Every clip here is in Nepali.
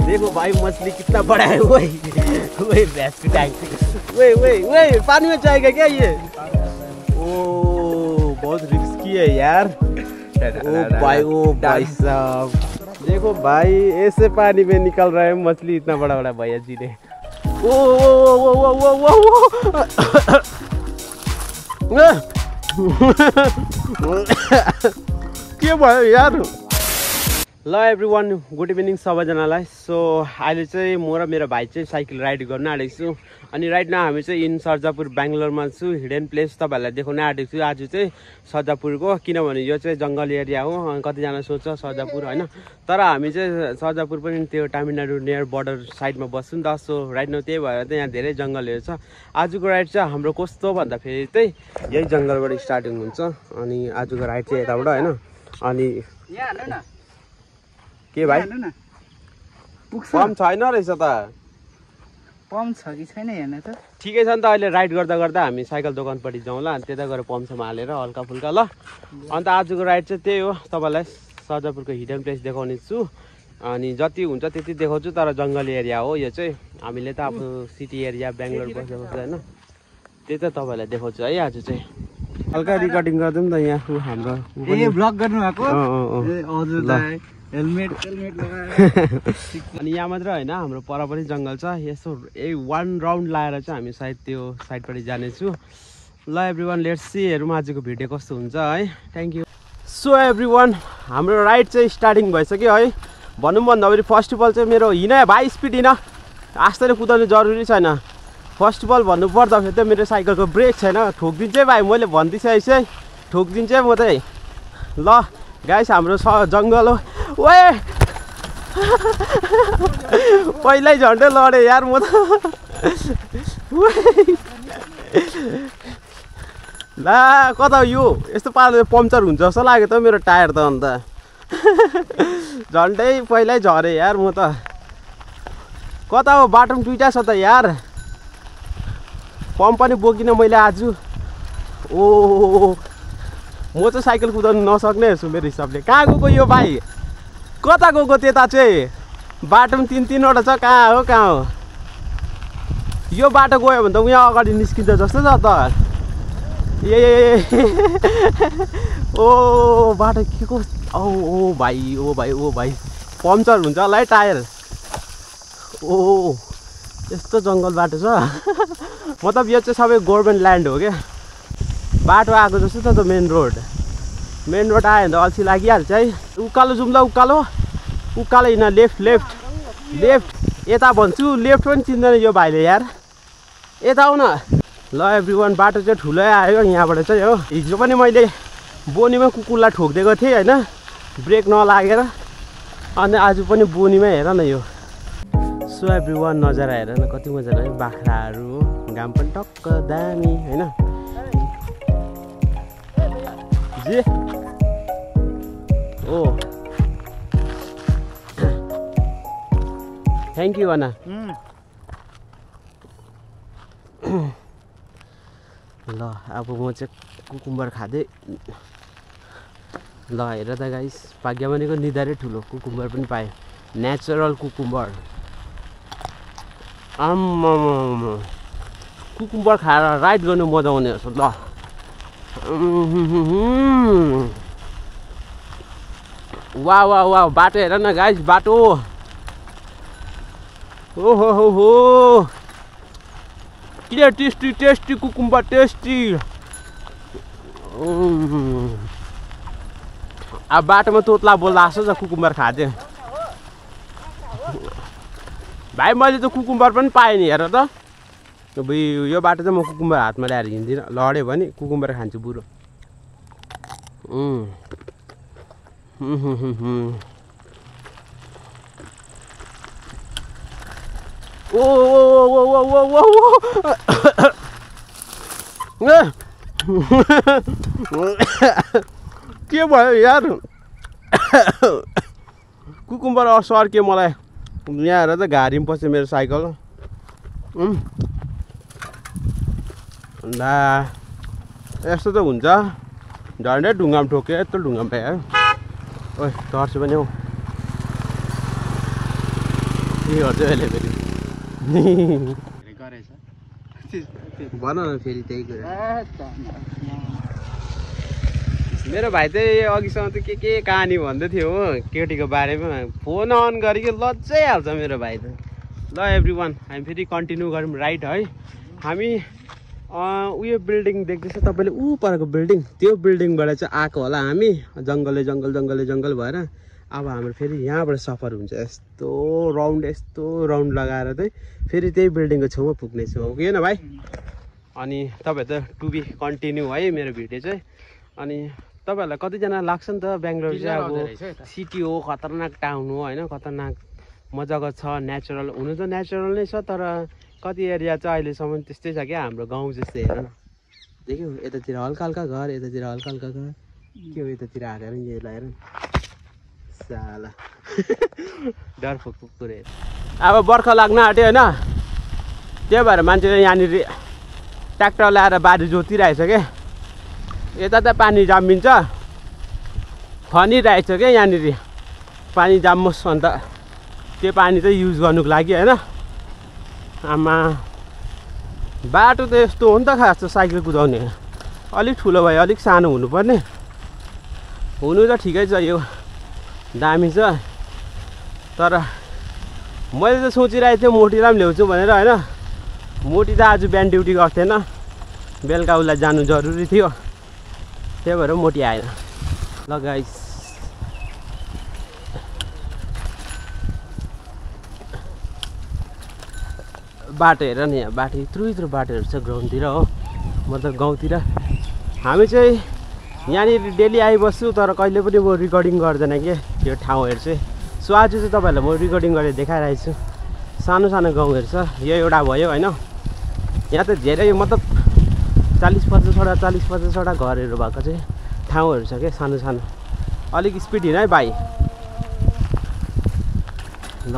देखो भाई मछली कितना बड़ा है। वही भैंस की टैंक। वही पानी में जाएगा क्या ये? ओ बहुत रिस्की है यार। ओ भाई साहब देखो भाई ऐसे पानी में निकल रहा है मछली, इतना बड़ा बड़ा भैया जी ने। के भयो यार? ल एभ्रिवान गुड इभिनिङ सबैजनालाई। सो अहिले चाहिँ म र मेरो भाइ चाहिँ साइकल राइड गर्न आँटेको छु। अनि राइट नाउ हामी चाहिँ इन सर्जापुर बेङ्गलोरमा छु। हिडन प्लेस तपाईँहरूलाई देखाउन आँटेको छु आज चाहिँ सर्जापुरको, किनभने यो चाहिँ जङ्गल एरिया हो। कतिजना सोच्छ सर्जापुर होइन, तर हामी चाहिँ सर्जापुर पनि त्यो तामिलनाडु नियर बर्डर साइडमा बस्छौँ नि त। सो राइट नाउ त्यही भएर चाहिँ यहाँ धेरै जङ्गलहरू छ। आजको राइड चाहिँ हाम्रो कस्तो भन्दाखेरि चाहिँ यही जङ्गलबाट स्टार्टिङ हुन्छ। अनि आजको राइड चाहिँ यताबाट होइन। अनि के भाइ पम्प छैन रहेछ त? पम्प छ कि छैन हेर्न त। ठिकै छ नि त। अहिले राइड गर्दा गर्दा हामी साइकल दोकानपट्टि जाउँ ल, त्यता गएर पम्पसम्म हालेर हल्का फुल्का ल। अन्त आजको राइड चाहिँ त्यही हो, तपाईँलाई सर्जापुरको हिडन प्लेस देखाउने छु। अनि जति हुन्छ त्यति देखाउँछु, तर जङ्गल एरिया हो यो चाहिँ। हामीले त आफ्नो सिटी एरिया बेङ्गलोर बसेको होइन, त्यही त तपाईँलाई देखाउँछु है आज चाहिँ। हल्का रिकर्डिङ गरिदिउँ त यहाँ हाम्रो। ए ब्लग गर्नु भएको? हजुर दाइ हेलमेट लगाएर। अनि यहाँ मात्र होइन, हाम्रो पर पनि जङ्गल छ। यसो वान राउन्ड लाएर चाहिँ हामी सायद त्यो साइडपट्टि जानेछु। ल एभ्रिवान लेट्स सी, हेरौँ आजको भिडियो कस्तो हुन्छ है। Thank you. सो एभ्रिवान हाम्रो राइड चाहिँ स्टार्टिङ भइसक्यो है। भनौँ भन्दाखेरि फर्स्ट अफ अल चाहिँ मेरो हिँड भाइ स्पिड हिँड, आस्ते कुदाउनु जरुरी छैन। फर्स्ट अफ अल भन्नुपर्दाखेरि चाहिँ मेरो साइकलको ब्रेक छैन। ठोकिदिन्छु है भाइ, मैले भनिदिइसकेको छु है, ठोकिदिन्छु है म चाहिँ। ल गाइस हाम्रो जङ्गल हो। ओए पहिल्यै झन्डै लडेँ यार म त। ला कता यो यस्तो पाराले पम्चर हुन्छ जस्तो लाग्यो त मेरो टायर त। अन्त झन्डै पहिल्यै झरेँ यार म त। कता हो बाटोमा टुइटा छ त यार। पम्प पनि बोकिनँ मैले आज। ओ म चाहिँ साइकल कुदाउनु नसक्ने छु मेरो हिसाबले। कहाँ गएको यो भाइ? कता गएको त्यता चाहिँ? बाटोमा तिनवटा छ, कहाँ हो? यो बाटो गयो भने त यहाँ अगाडि निस्किन्छ जस्तो छ त। ए ओ बाटो के को? ओ भाइ पम्चर हुन्छ होला है टायर। ओ यस्तो जङ्गल बाटो छ। मतलब यो चाहिँ सबै गभर्मेन्ट ल्यान्ड हो क्या। बाटो आएको जस्तो छ त मेन रोड आयो भने त अल्छी लागिहाल्छ है। उकालो जाउँ ल, उकालो हिँड। लेफ्ट यता भन्छु, लेफ्ट पनि चिन्दैन यो भाइले यार। यता आऊ न। ल एभ्रिवान बाटो चाहिँ ठुलै आयो यहाँबाट चाहिँ हो। हिजो पनि मैले बोनीमा कुकुरलाई ठोकिदिएको थिएँ होइन, ब्रेक नलागेर। अनि आज पनि बोनीमा हेर न यो। सो एभ्रिवान नजारा हेर न कति मजा लाग्यो। बाख्राहरू, घाम पनि टक्क दामी होइन। जे ओ थ्याङ्क यू अना। ल अब म चाहिँ कुकुम्बर खाँदै। ल हेर त गाइस, भाग्य भनेको निधारै ठुलो कुकुम्बर पनि पाएँ, नेचुरल कुकुम्बर। कुकुम्बर खाएर राइड गर्नु मजा आउने रहेछ। ल वाह बाटो हेर न गाइस, बाटो ओहो के टेस्टी कुकुम्बर टेस्टी। अब बाटोमा तोतला बोल्दा जस्तो छ कुकुम्बर खाँदै। भाइ मैले त कुकुम्बर पनि पाएँ नि हेर त। यो बाटो चाहिँ म कुकुम्बर हातमा ल्याएर हिँड्दिनँ, लड्यो भने कुकुम्बर खान्छु बुढो। के भयो यार? कुकुम्बर सर्क्यो मलाई यहाँ हेर त। घारीमा पस्यो मेरो साइकल। ला यस्तो त हुन्छ, झन्डै ढुङ्गामा ठोक्यो। यत्रो ढुङ्गामा पायो। ओइ टर्च पनि हौ। के गर्छ अहिले फेरि गरेछ भन न फेरि त्यही कुरा मेरो भाइ चाहिँ अघिसम्म त के कहानी भन्दै थियो हो केटीको बारेमा फोन अन गरेको लज्जै हाल्छ मेरो भाइ त ल एभ्री वान हामी फेरि कन्टिन्यू गरौँ राइट है हामी उयो बिल्डिङ देख्दैछ तपाईँले ऊ परको बिल्डिङ त्यो बिल्डिङबाट चाहिँ आएको होला हामी जङ्गल भएर अब हाम्रो फेरि यहाँबाट सफर हुन्छ यस्तो राउन्ड लगाएर चाहिँ फेरि त्यही बिल्डिङको छेउमा पुग्नेछु हो कि होइन भाइ अनि तपाईँहरू त टु बी कन्टिन्यू है मेरो भिडियो चाहिँ अनि तपाईँहरूलाई कतिजना लाग्छ नि त बेङ्गलोर चाहिँ अब सिटी हो खतरनाक टाउन हो होइन खतरनाक मजाको छ नेचुरल हुनु त नेचुरल नै छ तर कति एरिया चाहिँ अहिलेसम्म त्यस्तै छ क्या हाम्रो गाउँ जस्तै हेर न देख्यौ यतातिर हल्का घर यतातिर हल्का घर के हो यतातिर हालेर यो लगाएर साला डर फुक्रे अब बर्खा लाग्न आँट्यो होइन त्यही भएर मान्छेले यहाँनिर ट्र्याक्टर ल्याएर बारी जोतिरहेछ क्या यता त पानी जामिन्छ खनिरहेछ क्या यहाँनिर पानी जामोस् अन्त त्यो पानी चाहिँ युज गर्नुको लागि होइन आमा बाटो त यस्तो हो नि त खास साइकल कुदाउने अलिक ठुलो भयो अलिक सानो हुनुपर्ने हुनु त ठिकै छ यो दामी छ तर मैले त सोचिरहेको थिएँ मोटीलाई पनि ल्याउँछु भनेर होइन मोटी त आज बिहान ड्युटी गर्थेन बेलुका उसलाई जानु जरुरी थियो त्यही भएर मोटी आएन ल गाइस बाटो हेर नि यहाँ बाटो यत्रो बाटोहरू छ ग्राउन्डतिर हो मतलब गाउँतिर हामी चाहिँ यहाँनिर डेली आइबस्छु तर कहिले पनि म रिकर्डिङ गर्दैन के यो ठाउँहरू चाहिँ सो आज चाहिँ तपाईँहरूलाई म रिकर्डिङ गरेर देखाइरहेको छु सानो गाउँहरू छ यो एउटा भयो होइन यहाँ त धेरै मतलब 40-50वटा घरहरू भएको चाहिँ ठाउँहरू छ क्या सानो अलिक स्पिड हिँड है भाइ ल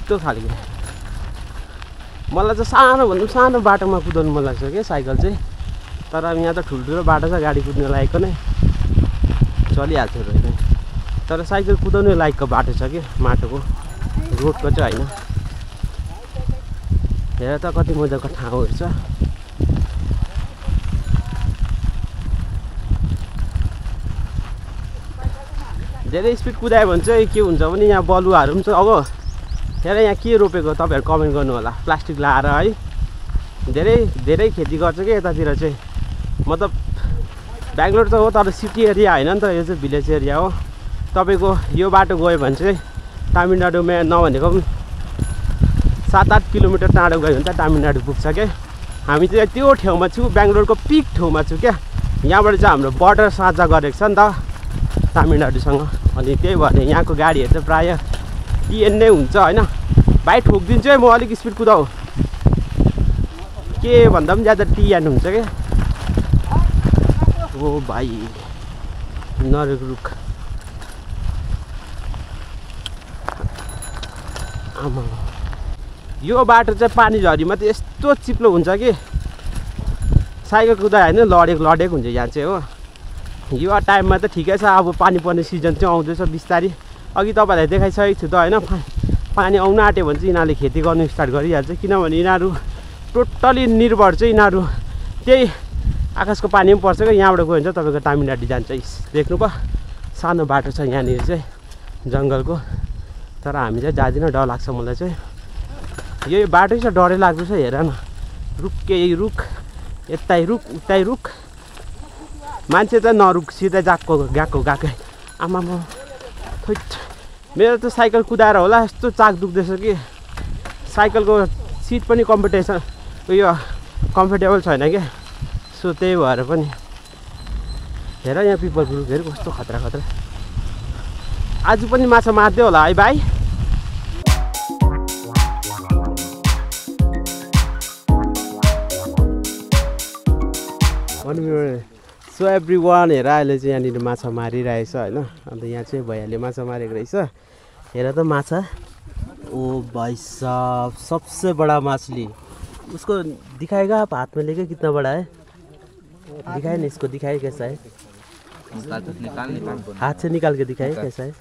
यस्तो खालको मलाई चाहिँ सानो बाटोमा कुदाउनु मन लाग्छ क्या साइकल चाहिँ तर यहाँ त ठुल्ठुलो बाटो छ गाडी कुद्नु लायकको नै चलिहाल्छ होइन तर साइकल कुदाउनु लायकको बाटो छ कि माटोको रोडको चाहिँ होइन हेर त कति मजाको ठाउँहरू छ धेरै स्पिड कुदायो भने चाहिँ के हुन्छ भने यहाँ बलुवाहरू पनि छ अब हेर यहाँ के रोपेको तपाईँहरू कमेन्ट गर्नु होला प्लास्टिक लाएर है धेरै खेती गर्छ कि यतातिर चाहिँ मतलब बेङ्गलोर त हो तर सिटी एरिया होइन नि त यो चाहिँ भिलेज एरिया हो तपाईँको यो बाटो गयो भने चाहिँ तामिलनाडुमा नभनेको पनि 7-8 किलोमिटर टाढो गयो भने चाहिँ तामिलनाडु पुग्छ क्या हामी चाहिँ त्यो ठाउँमा छु बेङ्गलोरको पिक ठाउँमा छु क्या यहाँबाट चाहिँ हाम्रो बर्डर साझा गरेको छ नि त तामिलनाडुसँग अनि त्यही भएर यहाँको गाडीहरू चाहिँ प्रायः टिएन नै हुन्छ होइन भाइ ठोकिदिन्छु है म अलिक स्पिड कुदाऊ के भन्दा पनि ज्यादा टिएन हुन्छ क्या ओ भाइ नरेको रुख आमा यो बाटो चाहिँ पानी झरीमा त यस्तो चिप्लो हुन्छ कि साइकल कुदायो होइन लडेको हुन्छ यहाँ चाहिँ हो यो टाइममा त ठिकै छ अब पानी पर्ने सिजन चाहिँ आउँदैछ बिस्तारै अघि तपाईँहरूलाई देखाइसकेको छु त होइन पानी आउन आँट्यो भने चाहिँ यिनीहरूले खेती गर्नु स्टार्ट गरिहाल्छ किनभने यिनीहरू टोटली निर्भर चाहिँ यिनीहरू त्यही आकाशको पानी पनि पर्छ क्या यहाँबाट गयो भने चाहिँ तपाईँको तामिलनाडु जान्छ देख्नु पो सानो बाटो छ यहाँनिर चाहिँ जङ्गलको तर हामी चाहिँ जाँदिनँ डर लाग्छ मलाई चाहिँ यो बाटो चाहिँ डरै लाग्दैछ हेर न रुख केही रुख यतै रुख मान्छे त नरुख सिधै गएकै आमामा खोइ मेरो त साइकल कुदाएर होला यस्तो चाक दुख्दैछ कि साइकलको सिट पनि उयो कम्फर्टेबल छैन क्या सो त्यही भएर पनि हेर यहाँ पिपलको रुखहरू कस्तो खतरा आज पनि माछा मार्दै होला है भाइ सो एभ्री वान हेर अहिले चाहिँ यहाँनिर माछा मारिरहेछ होइन अन्त यहाँ चाहिँ भैयाले माछा मारेको रहेछ हेर त माछा ओ भाइ साहब सबसे बड़ा मछली उसको दिखाएगा आप हाथ में लेके कितना बड़ा है दिखाए ना इसको दिखाए कैसा है हाथ से निकाल के दिखाए कैसा है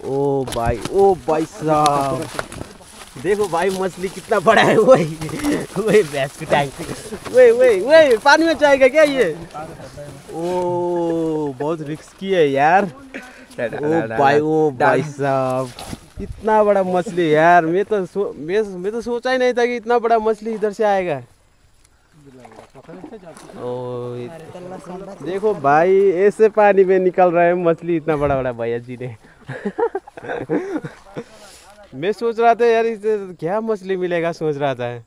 ओ भाई साहब, देखो भाई मछली कितना बड़ा है। वही भैंस की टैंक, वही पानी में जाएगा क्या ये? ओ बहुत रिस्की है यार। ओ भाई साहब, इतना बड़ा मछली यार। मैं तो सोचा ही नहीं था कि इतना बड़ा मछली इधर से आएगा। ओ देखो भाई, ऐसे पानी में निकल रहा है मछली, इतना बड़ा बड़ा भैया जी ने। मैं सोच रहा था यार इसे क्या मछली मिलेगा, सोच रहा था।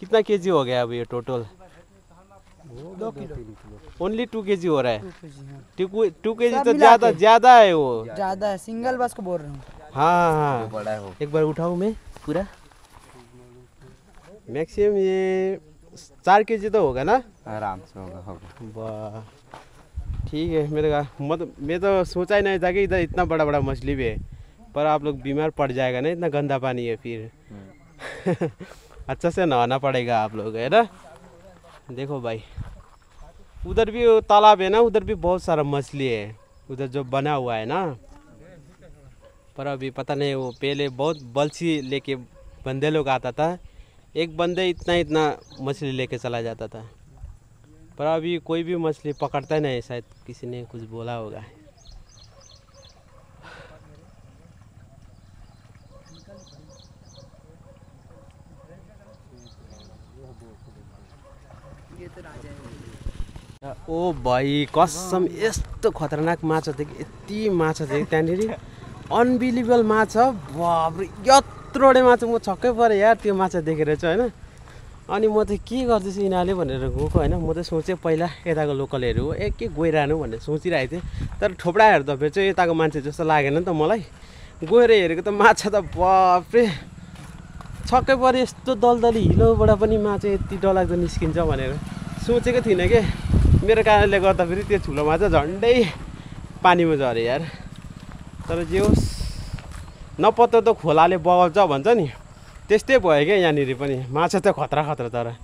कितना केजी हो गया अभी ये टोटल? 2 किलो। ओनली 2 केजी हो रहा है। 2 केजी तो ज्यादा है, वो ज्यादा है, सिंगल बस को बोल रहा हूँ। हाँ बड़ा है वो। एक बार उठाऊं मैं पूरा? मैक्सिमम ये 4 केजी तो होगा ना? आराम से होगा। वाह ठीक है। मैं तो सोचा ही नहीं था कि इधर इतना बड़ा बड़ा मछली भी है। पर आप लोग बीमार पड़ जाएगा ना, इतना गंदा पानी है फिर। अच्छा से नहाना पड़ेगा आप लोग, है ना? देखो भाई, उधर भी तालाब है ना, उधर भी बहुत सारा मछली है, उधर जो बना हुआ है ना। पर अभी पता नहीं, वो पहले बहुत बल्छी लेके बंदे लोग आता था, एक बंदे इतना मछली लेके चला जाता था। पर अभी कोई भी मछली पकड़ता नहीं, शायद किसी ने कुछ बोला होगा। ओ भाई कसम, यस्तो खतरनाक माछा थियो कि, यति माछा थियो त्यहाँनिर, अनबिलिभेबल माछा। बाप रे, यत्रोडे माछा, म छक्कै परेँ यार त्यो माछा देखेर चाहिँ, होइन? अनि म चाहिँ के गर्दैछु यिनीहरूले भनेर गएको, होइन? म त सोचेँ पहिला यताको लोकलहरू हो, के गइरहनु भनेर सोचिरहेको थिएँ। तर थोप्रा हेर्दाखेरि चाहिँ यताको मान्छे जस्तो लागेन नि त मलाई। गएर हेरेको त माछा त बाप रे, छक्कै पऱ्यो। यस्तो दलदली हिलोबाट पनि माछा यति डरलाग्दो निस्किन्छ भनेर सोचेको थिइनँ कि। मेरो कारणले गर्दा फेरि त्यो ठुलो माछा झन्डै पानीमा झऱ्यो यार। तर जे होस्, नपत्ता त खोलाले बगाउँछ भन्छ नि, त्यस्तै भयो क्या यहाँनिर पनि। माछा त खतरा तर